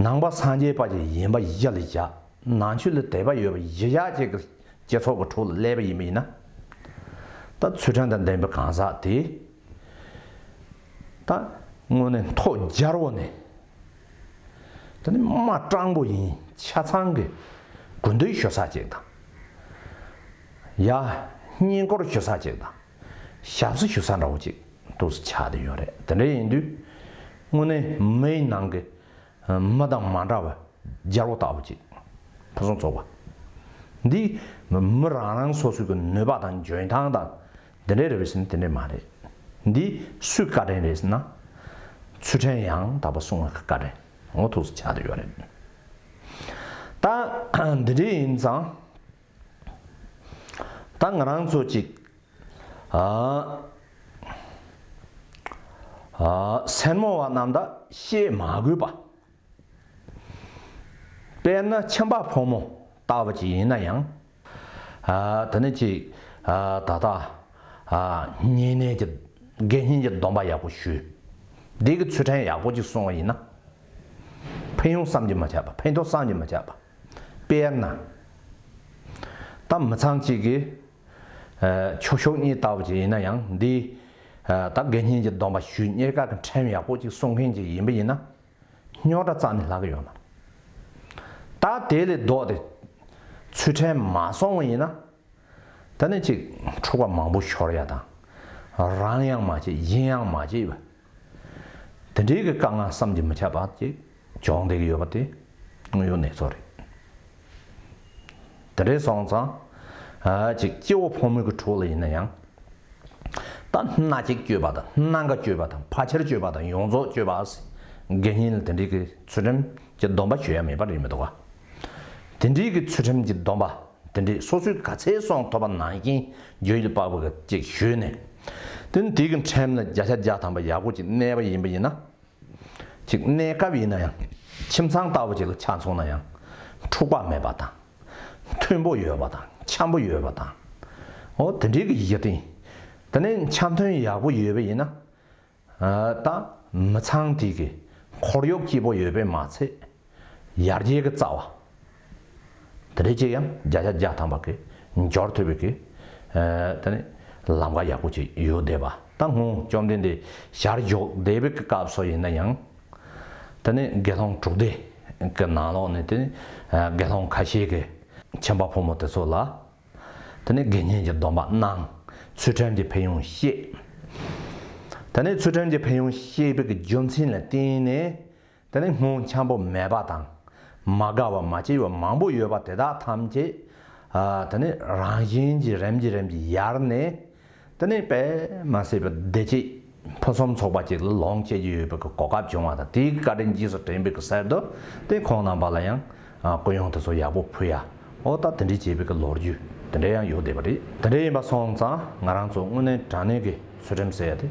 ནང་པ་སངས་རྒྱས་པ་ཅིག་ཡིན་པ་གཞི་ལ་བཞག་ནང་ཆོས་ལ་དད་པ་ཡོད་པ་གཞི་བཞག་ཅིག་གི་སྤྱི་ཚོགས་ཀྱི་ཁྲོད་ལ་སླེབས་པ་ཡིན་པ་ཡིན་ན། ད་ཚུལ་ཁྲིམས་དང་ལྡན་པའི་གང་ཟག་དེ། ད་དངོས་གནས་ཐོག་རྒྱལ་པོ་ནས་ དེ་ནི་མ་སྤྲང་པོ་ཡིན། ཆ་ཚང་གི་དགུན་དུས་ཞུ་ས་ཅིག་དང་། ཡ། བསྙེན་བཀུར་ཞུ་ས་ཅིག་དང་། ཞབས་བསིལ་ཞུ་ས་འདྲ་བོ་ཅིག་ཏུ་ཆགས་བསྡད་ཡོད་རེད། དེ་འདྲ་ཡིན་དུས། དངོས་གནས་མིའི་ནང་གི་མི་དང་མ་འདྲ་བའི་རྒྱལ་པོ་ལྟ་བུ་ཅིག་ཕུན་སུམ་ཚོགས་པ། འདི་མི་རང་རང་སོ་སོའི་གི་ནུས་པ་དང་འཇོན་ཐང་དང་། འདི་འདྲའི་རེད་པས་ཟེར་ན་དེ་འདྲའི་མ་རེད། འདི་སུའི་བཀའ་དྲིན་རེད་ཟེར་ན། ཚུལ་ཁྲིམས་ཡང་དག་པ་སྲུང་བའི་བཀའ་དྲིན་འོ་ཐུགས་སུ་ཆགས་བསྡད་ཡོད་རེད། ད་འདི་འདྲའི་ཡིན་ཙང་། ད་ང་རང་ཚོ་ཅིག་ཨ། ཨ། སེར་མོ་བ་རྣམས་ད་བཤད་མ་དགོས་པ། དཔེར་ན་ཁྱིམ་པ་ཕོ་མོ་ལྟ་བུ་ཅིག་ཡིན་ན་ཡང་། ཨ། དེ་ནི་ཅིག་ཨ། ད་ལྟ་ཨ། བསྙེན་གནས་ཀྱི་དགེ་བསྙེན་གྱི་སྡོམ་པ་ཡག་པོ་ཞུས། འདི་གི་ཚུལ་ཁྲིམས་ཡག་པོ་ཅིག་སྲུང་བ་ཡིན་ན། ཕན་ཡོན་བསམ་གྱིས་མི་ཁྱབ་པ། ཕན་ཐོགས་བསམ་གྱིས་མི་ཁྱབ་པ། དཔེར་ན། ད་མི་ཚང་གཅིག་གིས་ཨ། ཆོས་ཕྱོགས་གཉིས་ལྟ་བུ་ཅིག་ཡིན་ན་ཡང་། འདི་ཨ། ད་དགེ་བསྙེན་གྱི་སྡོམ་པ་ཞུས། གཉིས་ཀ་གི་ཁྲིམས་ཡག་པོ་ཅིག་སྲུང་མཁན་ཅིག་ཡིན་པ་ཡིན་ན། རྙོག་དྲ་རྩ་ནས་ལྷག་གི་ཡོད་མ་རེད། ད་དེ་ལས་ལྡོག་སྟེ་ཚུལ་ཁྲིམས་མ་སྲུང་བ་ཡིན་ན། ད་ནི་ཅིག་འཁྲུག་པ་མང་པོ་ཤོར་ཡ་དང་། རང་ཡང་མ་བྱེད་གཞན་ཡང་མ་བྱེད་པ། དེ་འདྲའི་གི་དཀའ་ངལ་བསམ་གྱིས་མི་ཁྱབ་པ་ཅིག་བྱུང་བསྡད་ཀྱི་ཡོད་པ་དེ་དངོས་ཡོད་གནས་ཚུལ་རེད། དེ་འདྲའི་སོང་ཙང་། ཨ། ཅིག་སྐྱེ་བོ་ཕོ་མོའི་གི་གྲོགས་ལ་ཡིན་ན་ཡང་། ད་སྣ་གཅིག་སྤྱོད་པ་དང་། སྣ་འགའ་སྤྱོད་པ་དང་། ཕལ་ཆེར་སྤྱོད་པ་དང་། ཡོངས་རྫོགས་སྤྱོད་པ། དགེ་བསྙེན་ལ་དེ་འདྲའི་གི་ཚུལ་ཁྲིམས་ཀྱི་སྡོམ་པ་ཞུ་ཡ་མེད་པ་རེད་མི་འདུག་ག། དེ་འདྲའི་གི་ཚུལ་ཁྲིམས་ཀྱི་སྡོམ་པ་དེ་འདྲའི་སོ་སོས་ག་ཚད་སྲུང་ཐུབ་པ་ནང་བཞིན་རྒྱུད་ལ་དཔག་པ་གི་ཅིག་ཞུས་ནས། དེ་ནི་དེ་གི་ཁྲིམས་ལ་བརྒྱ་ཆ་བརྒྱ་ཐམ་པ་ཡག་པོ་ཅིག་གནས་པ་ཡིན་པ་ཡིན་ན། ཅིག་གནས་སྐབས་ཡིན་ན་ཡང་། ཁྱིམ་ཚང་ལྟ་བུ་ཅིག་ལ་ཆ་མཚོན་ན་ཡང་། འཁྲུག་པ་མེད་པ་དང་། མཐུན་པོ་ཡོད་པ་དང་། འཆམ་པོ་ཡོད་པ་དང་། འོ་དེ་འདྲའི་གི་གཞི་རྟེན། དེ་ནས་འཆམ་མཐུན་ཡག་པོ་ཡོད་པ་ཡིན་ན། ཨ། ད་མི་ཚང་དེ་གི་ཁོར་ཡུག་སྐྱིད་པོ་ཡོད་པས་མ་ཚད། ཡར་རྒྱས་ཀྱི་རྩ་བ། དེ་འདྲའི་ཅིག་ཡང་བརྒྱ་ཆ་བརྒྱ་ཐམ་པ་གི་འབྱོར་ཐུབ་པའི་གི། ཨ། དེ་ནི་ལམ་ཁ་ཡག་པོ་ཅིག་ཡོད་བསྡད་པ། ད་སྔོན་བཅོམ་ལྡན་འདས་ཞལ་བཞུགས་བསྡད་པའི་གི་སྐབས་སུ་ཡིན་ན་ཡང་། དེ་ནི་དགེ་སློང་དྲུག་སྡེ་གི་ནང་ལོགས་ནས་དེ་ནི་དགེ་སློང་ཁ་ཤས་ཀྱིས་ཁྱིམ་པ་ཕོ་མོ་དེ་ཚོ་ལ། དེ་ནས་དགེ་བསྙེན་གྱི་སྡོམ་པ་གནང་། ཚུལ་ཁྲིམས་ཀྱི་ཕན་ཡོན་བཤད། དེ་ནས་ཚུལ་ཁྲིམས་ཀྱི་ཕན་ཡོན་བཤད་པའི་གི་རྒྱུ་མཚན་ལ་བརྟེན་ནས། དེ་ནས་སྔོན་འཆམ་པོ་མེད་པ་དང་། མ་དགའ་བ་མ་བྱས་པ་མང་པོ་ཡོད་པ་དེ་དག་ཐམས་ཅད། ཨ། དེ་ནས་རང་བཞིན་གྱིས་རིམ་གྱིས་རིམ་གྱིས་ཡལ་ནས། དེ་ནས་དཔེ་མ་སྲིད་པའི་བདེ་སྐྱིད་ཕུན་སུམ་ཚོགས་པ་ཅིག་ལ་ལོངས་སྤྱད་ཀྱི་ཡོད་པའི་གོ་སྐབས་བྱུང་བ་དང་། དེའི་བཀའ་དྲིན་རྗེས་སུ་དྲན་པའི་གི་ཟེར་དུས། དེ་ཁོང་རྣམ་པ་ལ་ཡང་སྐུ་ཡོན་དེ་ཚོ་ཡག་པོ་ཕུལ་ཡ། འོ་ད་དེ་འདྲའི་བྱེད་པའི་གི་ལོ་རྒྱུས་དེ་འདྲ་ཡང་ཡོད་བསྡད་པ་རེད། དེ་འདྲ་ཡིན་པ་སོང་ཙང་ང་རང་ཚོ་དངོས་གནས་དྲང་གནས་ཀྱི་ཚུལ་ཁྲིམས་ཟེར་ཡ་དེ།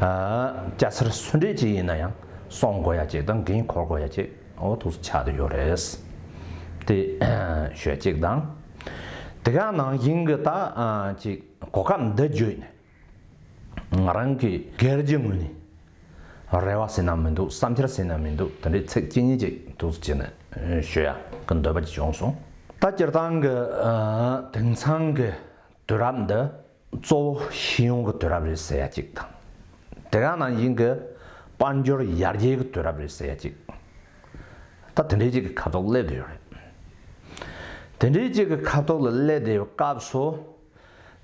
ཨ། སྐྱ་སེར་སུ་འདྲ་ཅིག་ཡིན་ན་ཡང་སྲུང་དགོས་ཡ་ཅིག་དང་། འགན་འཁུར་དགོས་ཡ་ཅིག་འོ་ཐུགས་སུ་ཆགས་བསྡད་ཡོད་རེད། དེ་ཞུ་ཡ་གཅིག་དང་། དེ་ག་ནང་བཞིན་གྱི་ད་ཅིག་གོ་སྐབས་འདི་བརྒྱུད་ནས་ང་རང་གི་སྒེར་གྱི་ངོས་ནས་རེ་བ་ཟེར་ན་མི་འདུག་བསམ་འཆར་ཟེར་ན་མི་འདུག་དེ་འདྲའི་ཚིག་གཅིག་གཉིས་ཅིག་ཐུགས་སུ་ཆེ་ནས་ཞུ་ཡ་གི་འདོད་པ་ཅིག་བྱུང་སོང་། ད་སྤྱིར་བཏང་གི་དེང་སང་གི་དུས་རབས་འདི་གཙོ་བོ་ཤེས་ཡོན་གྱི་དུས་རབས་རེད་ཟེར་ཡ་གཅིག་དང་། དེ་ག་ནང་བཞིན་གྱི་དཔལ་འབྱོར་ཡར་རྒྱས་ཀྱི་དུས་རབས་རེད་ཟེར་ཡ་གཅིག་ད་དེ་འདྲའི་གཅིག་གི་ཁ་ཐོག་སླེབས་བསྡད་ཡོད་རེད། དེ་འདྲའི་གཅིག་གི་ཁ་ཐོག་ལ་སླེབས་བསྡད་ཡོད་སྐབས་སུ།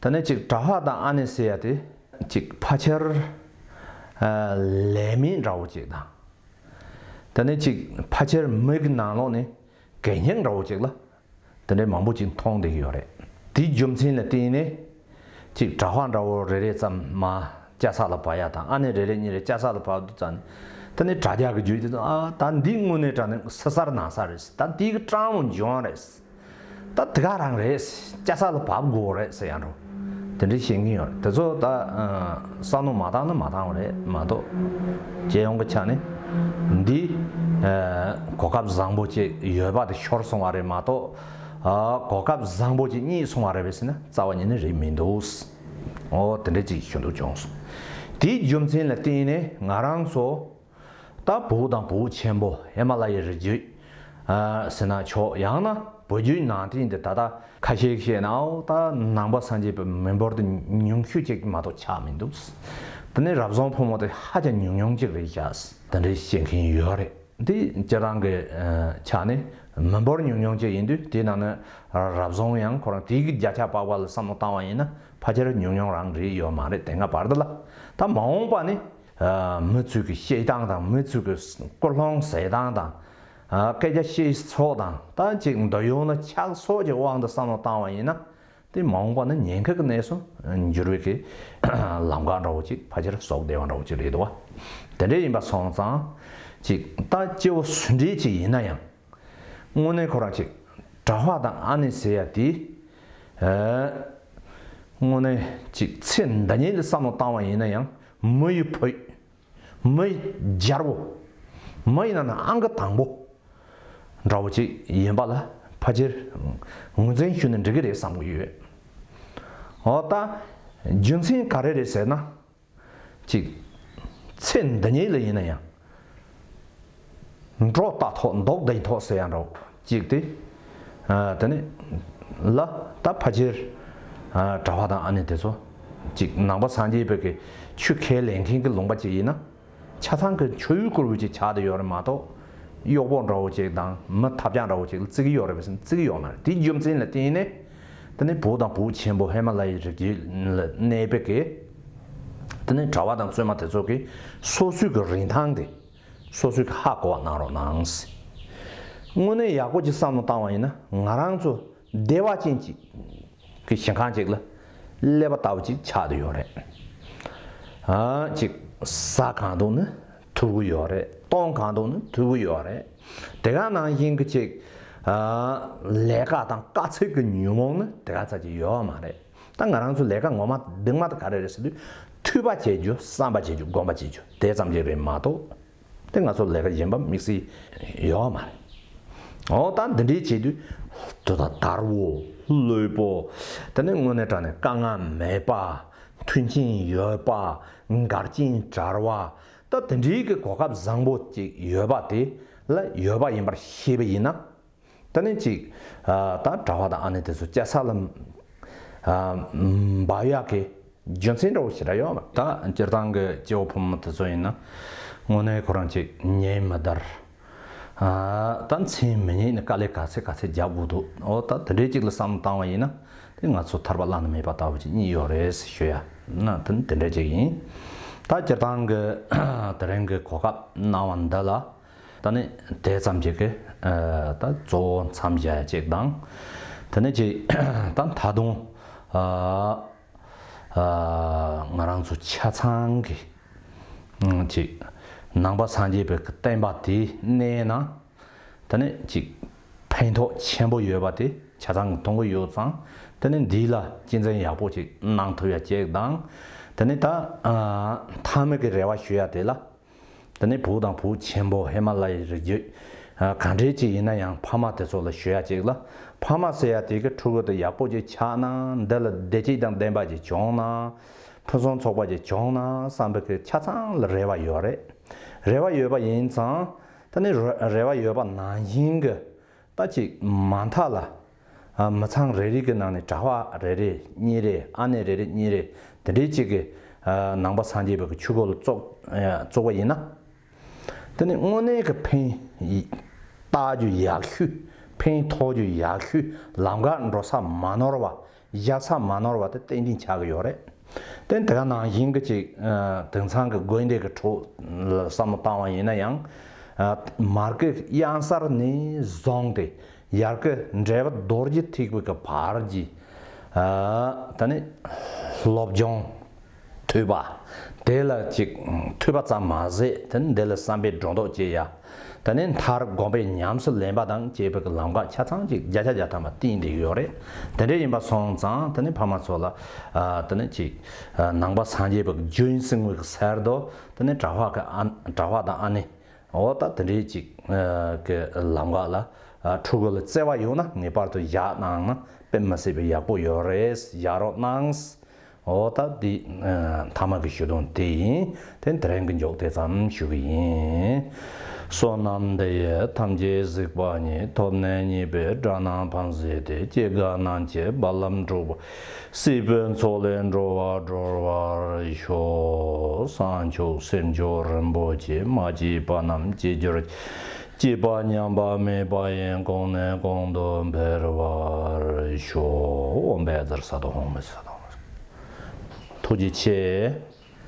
ད་ནི་གཅིག་གྲྭ་པ་དང་ཨ་ནེ་ཟེར་ཡ་དེ་གཅིག་ཕལ་ཆེར་ཨ་ལས་མེད་འདྲ་བོ་གཅིག་དང་། ད་ནི་གཅིག་ཕལ་ཆེར་མི་གི་ནང་ལོགས་ནས་གད་སྙིགས་འདྲ་བོ་གཅིག་ལ་དེ་འདྲའི་མང་པོ་གཅིག་མཐོང་བསྡད་ཀྱི་ཡོད་རེད། དེའི་རྒྱུ་མཚན་ལ་བརྟེན་ནས་གཅིག་གྲྭ་པ་འདྲ་བོ་རེ་རེ་ཙམ་མར་སྐྱ་ས་ལ་བབས་ཡ་དང་། ཨ་ནེ་རེ་རེ་གཉིས་རེ་སྐྱ་ས་ལ་བབས་དུས་ཙམ་ནས། ད་ནི་དྲ་རྒྱ་གི་བརྒྱུད་དེ། ཨ། ད་འདི་དངོས་གནས་དྲང་གནས་སྲིད་གསར་ནང་གསར་རེད། ད་འདི་གི་སྤྲང་བོ་འཇོན་རེད། ད་དེ་ག་རང་རེད། སྐྱ་ས་ལ་བབས་དགོས་རེད་ཟེར་ཡ་འདྲ་བོ་དེ་འདྲ་བཤད་མཁན་ཡོད་རེད། དེ་ཚོ་ད་ཨ་བསམ་བློ་མ་བཏང་ན་མ་བཏང་བ་རེད་མ་གཏོགས། སྤྱི་ཡོངས་ཀྱི་ཆ་ནས་འདི་ཨ་གོ་སྐབས་བཟང་པོ་ཅིག་ཡོད་པ་དེ་ཤོར་སོང་བ་རེད་མ་གཏོགས། ཨ་གོ་སྐབས་བཟང་པོ་ཅིག་རྙེད་སོང་བ་རེད་པས་ཟེར་ན་རྩ་བ་ཉིད་ནས་རེད་མི་འདུག་འོ་དེ་འདྲ་ཅིག་ཞུ་འདོད་བྱུང་སོང་། དེའི་རྒྱུ་མཚན་ལ་བརྟེན་ནས་ང་རང་ཚོ། ད་བོད་དང་བོད་ཆེན་པོ་ཧི་མ་ལ་ཡའི་རི་རྒྱུད། ཨ་ཟེར་ན་ཆོག་ཡང་ན་བོད་བརྒྱུད་ནང་བསྟན་འདི་ད་ལྟ་ཁ་ཤས་བཤད་ན། ཨོ་ད་ནང་པ་སངས་རྒྱས་པའི་མི་འབོར་དེ་ཉུང་ཤོས་ཅིག་མ་གཏོགས་ཆགས་མི་འདུག་དེ་ནས་རབ་བྱུང་ཕོ་མོ་དེ་ཧ་ཅང་ཉུང་ཉུང་ཅིག་རེད་ཤག་དེ་འདྲའི་བཤད་མཁན་ཡོད་རེད། འདི་སྤྱིར་བཏང་གི་ཆ་ནས་མི་འབོར་ཉུང་ཉུང་ཅིག་ཡིན་དུས། དེའི་ནང་ནས་རབ་བྱུང་ཡང་ཁོ་རང་དེའི་གི་བརྒྱ་ཆ་དཔག་པ་ལ་བསམ་བློ་བཏང་བ་ཡིན་ན། ཕལ་ཆེར་ཉུང་ཉུང་རང་རེད་ཡོད་མ་རེད་དེ་སྔ་བར་དུ་ལ། ད་མ་འོངས་པ་ནི་མི་ཚོས་གི་བཤད་སྟངས་དང་། མི་ཚོས་གི་ཀུན་སློང་བཟོ་སྟངས་དང་། སྐད་ཆ་བཤད་ཕྱོགས་དང་། ད་ཅིག་འདོད་ཡོང་ན་ཆགས་སོགས་ཀྱི་དབང་དུ་བསམ་བློ་བཏང་བ་ཡིན་ན། དེ་མ་འོངས་པ་ན་ཉེན་ཁ་གི་གནས་སུ་འགྱུར་བའི་གི་ལམ་ཁ་འདྲ་བོ་ཅིག་ཕལ་ཆེར་བཟོ་བདེ་བ་འདྲ་བོ་ཅིག་རེད་འདུག་བ། དེ་འདྲ་ཡིན་པ་སོང་ཙང་། ཅིག་ད་སྐྱེ་བོ་སུ་འདྲ་ཅིག་ཡིན་ན་ཡང་། དངོས་གནས་ཁོ་རང་ཅིག་གྲྭ་པ་དང་ཨ་ནེ་ཟེར་ཡ་དེ། ཨ། དངོས་གནས་ཅིག་ཚེ་འདི་ཉིད་ལ་བསམ་བློ་བཏང་བ་ཡིན་ན་ཡང་། མི་ཡི་བུ། མི་ཡི་རྒྱལ་པོ། མི་ཡི་ནང་ན་ཨང་ཀི་དང་པོ་འདྲ་བོ་ཅིག་ཡིན་པ་ལ་ཕལ་ཆེར་ངོས་འཛིན་ཞུས་ན་འགྲིག་གི་རེད་བསམ་གྱི་ཡོད། འོ་ད་རྒྱུ་མཚན་ག་རེ་རེད་ཟེར་ན། ཅིག་ཚེ་འདི་ཉིད་ལ་ཡིན་ན་ཡང་། འགྲོ་ལྟ་ཐོག་མདོག་ལྡན་ཐོག་ཟེར་ཡ་འདྲ་བོ་ཅིག་དེ། ཨ། དེ་ནི་ལ་ད་ཕལ་ཆེར། ཨ། གྲྭ་པ་དང་ཨ་ནེ་དེ་ཚོ་ཅིག་ནང་པ་སངས་རྒྱས་པའི་གི་ཆོས་ཁས་ལེན་མཁན་གི་ལུང་པ་ཅིག་ཡིན་ན། ཆ་ཚང་གི་ཆོས་ཡུལ་བཀུར་འོས་ཅིག་ཆགས་བསྡད་ཡོད་རེད་མ་གཏོགས། གཡོག་པོ་འདྲ་བོ་ཅིག་དང་མི་ཐབས་ཆག་འདྲ་བོ་ཅིག་ལ་བརྩི་གི་ཡོད་རེད་པས་ཟེར་ན་བརྩི་གི་ཡོད་མ་རེད། དེའི་རྒྱུ་མཚན་ལ་བརྟེན་ནས། དེ་ནི་བོད་དང་བོད་ཆེན་པོ་ཧི་མ་ལ་ཡའི་རི་རྒྱུད་ལ་གནས་པའི་གི། དེ་ནི་གྲྭ་པ་དང་བཙུན་མ་དེ་ཚོ་གིས་སོ་སོའི་གི་རིན་ཐང་དེ་སོ་སོའི་གི་ཧ་གོ་བ་གནང་རོགས་གནང་། དངོས་གནས་ཡག་པོ་ཅིག་བསམ་བློ་བཏང་བ་ཡིན་ན། ང་རང་ཚོ་བདེ་བ་ཅན་ཅིག་གི་ཞིང་ཁམས་ཅིག་ལ་སླེབས་པ་ལྟ་བུ་ཅིག་ཆགས་བསྡད་ཡོད་རེད། ཨ། ཅིག་ཟ་གང་འདུག་ནི་ཐུབ་ཀྱི་ཡོད་རེད། གཏོང་གང་འདུག་ནི་ཐུབ་ཀྱི་ཡོད་རེད། དེ་ག་ནང་བཞིན་གྱི་ཅིག་ཨ། ལས་ཀ་དང་དཀའ་ཚེགས་ཀྱི་ཉོན་མོངས་ནི་དེ་ག་ཚ་ཅིག་ཡོད་མ་རེད། ད་ང་རང་ཚོ་ལས་ཀ་ངོ་མ་གདིང་མ་དེ་ག་རེ་རེད་ཟེར་དུས། ཐོས་པ་བྱེད་རྒྱུ། བསམ་པ་བྱེད་རྒྱུ། སྒོམ་པ་བྱེད་རྒྱུ་དེ་ཙམ་ཅིག་རེད་མ་གཏོགས། དེ་ང་ཚོ་ལས་ཀ་གཞན་པ་དམིགས་བསལ་ཡོད་མ་རེད། འོ་ད་འདི་འདྲའི་བྱེད་དུས། དེ་དག་དར་པོ། ལྷོད་པོ། དེ་ནས་དངོས་གནས་དྲང་གནས་དཀའ་ངལ་མེད་པ། མཐུན་རྐྱེན་ཡོད་པ། འགལ་རྐྱེན་བྲལ་བ། ད་དེ་འདྲའི་གི་གོ་སྐབས་བཟང་པོ་ཅིག་ཡོད་པ་དེ་ལ་ཡོད་པ་ཡིན་པར་ཤེས་པ་ཡིན་ན། ད་ནི་ཅིག་ཨ། ད་གྲྭ་པ་དང་ཨ་ནེ་དེ་ཚོ་སྐྱེལ་ས་ལ། ཨ། འབབ་ཡག་གི་རྒྱུ་མཚན་འདྲ་བོ་ཞེ་དྲག་ཡོད་མ་རེད། ད་སྤྱིར་བཏང་གི་སྐྱེ་བོ་ཕོ་མོ་དེ་ཚོ་ཡིན་ན། དངོས་གནས་ཁོ་རང་ཅིག་ཉན་མི་དར། ཨ། ད་མཚན་མི་ཉན་ནས་དཀའ་ལས་ག་ཚད་ག་ཚད་རྒྱག་དགོས་འདུག་འོ་ད་དེ་འདྲའི་ཅིག་ལ་བསམ་བློ་བཏང་བ་ཡིན་ན། དེ་ང་ཚོ་ཐར་པ་བླ་ན་མེད་པ་ལྟ་བུ་ཅིག་རྙེད་ཡོད་རེད་ཞུ་ཡ། ན་དེ་ནི་དེ་འདྲ་ཅིག་ཡིན། ད་སྤྱིར་བཏང་གི་དེ་རིང་གི་གོ་སྐབས་གནང་བ་འདི་ལ། ད་ནི་དེ་ཙམ་ཅིག་གི། ཨ། ད་གཙོ་བོ་མཚམས་བཞག་ཡ་ཅིག་དང་། དེ་ནི་ཅིག་ད་ད་དུང་། ཨ། ཨ། ང་རང་ཚོ་ཆ་ཚང་གི་ཅིག་ནང་པ་སངས་རྒྱས་པའི་གི་བསྟན་པ་དེ་གནས་ན། དེ་ནི་ཅིག་ཕན་ཐོགས་ཆེན་པོ་ཡོད་པ་དེ་ཆ་ཚང་གི་མཐོང་གི་ཡོད་ཙང་། དེ་ནི་འདི་ལ་གཅེས་འཛིན་ཡག་པོ་ཅིག་གནང་ཐུབ་ཡ་ཅིག་དང་། དེ་ནི་ད། ཨ། མཐའ་མའི་གི་རེ་བ་ཞུ་ཡ་དེ་ལ། དེ་ནི་བོད་དང་བོད་ཆེན་པོ་ཧི་མ་ལ་ཡའི་རི་རྒྱུད། ཨ། ག་འདྲས་ཅིག་ཡིན་ན་ཡང་ཕ་མ་དེ་ཚོ་ལ་ཞུ་ཡ་ཅིག་ལ། ཕ་མ་ཟེར་ཡ་དེ་གི་ཕྲུ་གུ་དེ་ཡག་པོ་ཅིག་ཆགས་ན། འདི་ལ་བདེ་སྐྱིད་དང་ལྡན་པ་ཅིག་བྱུང་ན། ཕུན་སུམ་ཚོགས་པ་ཅིག་བྱུང་ན་བསམ་པའི་གི་ཆ་ཚང་ལ་རེ་བ་ཡོད་རེད། རེ་བ་ཡོད་པ་ཡིན་ཙང་། དེ་ནི་རེ་བ་ཡོད་པ་ནང་བཞིན་གི། ད་ཅིག་མ་མཐའ་ལ། ཨ། མི་ཚང་རེ་རེ་གི་ནང་ནས་གྲྭ་པ་རེ་རེ་གཉིས་རེ། ཨ་ནེ་རེ་རེ་གཉིས་རེ། དེ་འདྲའི་ཅིག་གི། ཨ། ནང་པ་སངས་རྒྱས་པའི་གི་ཆོས་སྒོ་ལ་བཙུགས། ཨ། བཙུགས་པ་ཡིན་ན། དེ་ནི་དངོས་གནས་ཀྱི་ཕན་བཏགས་རྒྱུ་ཡག་ཤོས། ཕན་ཐོགས་རྒྱུ་ཡག་ཤོས། ལམ་ཁ་འགྲོ་ས་མ་ནོར་བ། བཞག་ས་མ་ནོར་བ་དེ་ཏན་ཏན་ཆགས་ཀྱི་ཡོད་རེད། དེ་དེ་ག་ནང་བཞིན་གྱི་ཅིག་ཨ། དེང་སང་གི་དགོན་སྡེ་གི་ཁྲོད་ལ་བསམ་བློ་བཏང་བ་ཡིན་ན་ཡང་། ཨ། མར་གྱི་གཡང་གཟར་ནས་བཟུང་སྟེ་ཡར་གྱི་འབྲས་བུ་རྡོ་རྗེ་ཐེག་པའི་གི་བར་གྱི། ཨ། ད་ནི་སློབ་སྦྱོང་ཐོས་པ། དེ་ལ་ཅིག་ཐོས་པ་ཙམ་མ་ཟད། དེ་ནི་འདི་ལ་བསམ་པའི་སྒྲོ་འདོགས་བཅད་ཡ། དེ་ནས་མཐར་སྒོམ་པའི་ཉམས་སུ་ལེན་པ་དང་བཅས་པའི་ལམ་ཁ་ཆ་ཚང་ཅིག་བརྒྱ་ཆ་བརྒྱ་ཐམ་པ་བསྟན་བསྡད་ཀྱི་ཡོད་རེད། དེ་འདྲ་ཡིན་པ་སོང་ཙང་། དེ་ནས་ཕ་མ་ཚོ་ལ། ཨ། དེ་ནས་ཅིག་ཨ། ནང་པ་སངས་རྒྱས་པའི་རྒྱུན་བསྲིང་བའི་ཟེར་དོ། དེ་ནས་གྲྭ་པ་གི་ཨ། གྲྭ་པ་དང་ཨ་ནེ། འོ་ད་དེ་འདྲའི་ཅིག་ཨ། གི་ལམ་ཁ་ལ། ཨ། ཕྲུ་གུ་ལ་བརྩེ་བ་ཡོད་ན་ངེས་པར་དུ་བཞག་གནང་ན་དཔེ་མི་སྲིད་པའི་ཡག་པོ་ཡོད་རེད། བཞག་རོགས་གནང་། འོ་ད་འདི། ཨ། མཐའ་མ་གི་ཞུ་དོན་དེ་ཡིན། དེ་དེ་རིང་གི་མཇུག་དེ་ཙམ་ཞུ་གི་ཡིན། བསོད་ནམས་འདི་ཡིས་ཐམས་ཅད་གཟིགས་པ་ཉིད། ཐོབ་ནས་ཉེས་པའི་དགྲ་རྣམས་ཕམ་བྱས་ཏེ། སྐྱེ་རྒ་ན་འཆིའི་རྦ་རླབས་འཁྲུགས་པ། སྲིད་པའི་མཚོ་ལས་འགྲོ་བ་སྒྲོལ་བར་ཤོག། སངས་མཆོག་སེམས་མཆོག་རིན་པོ་ཆེ། མ་སྐྱེས་པ་རྣམས་སྐྱེ་གྱུར་ཅིག། སྐྱེས་པ་ཉམས་པ་མེད་པ་ཡི། གོང་ནས་གོང་དུ་འཕེལ་བར་ཤོག། ཨོཾ་བཛྲ་སཏྭ་ཧཱུྃ། ཐུགས་རྗེ་ཆེ།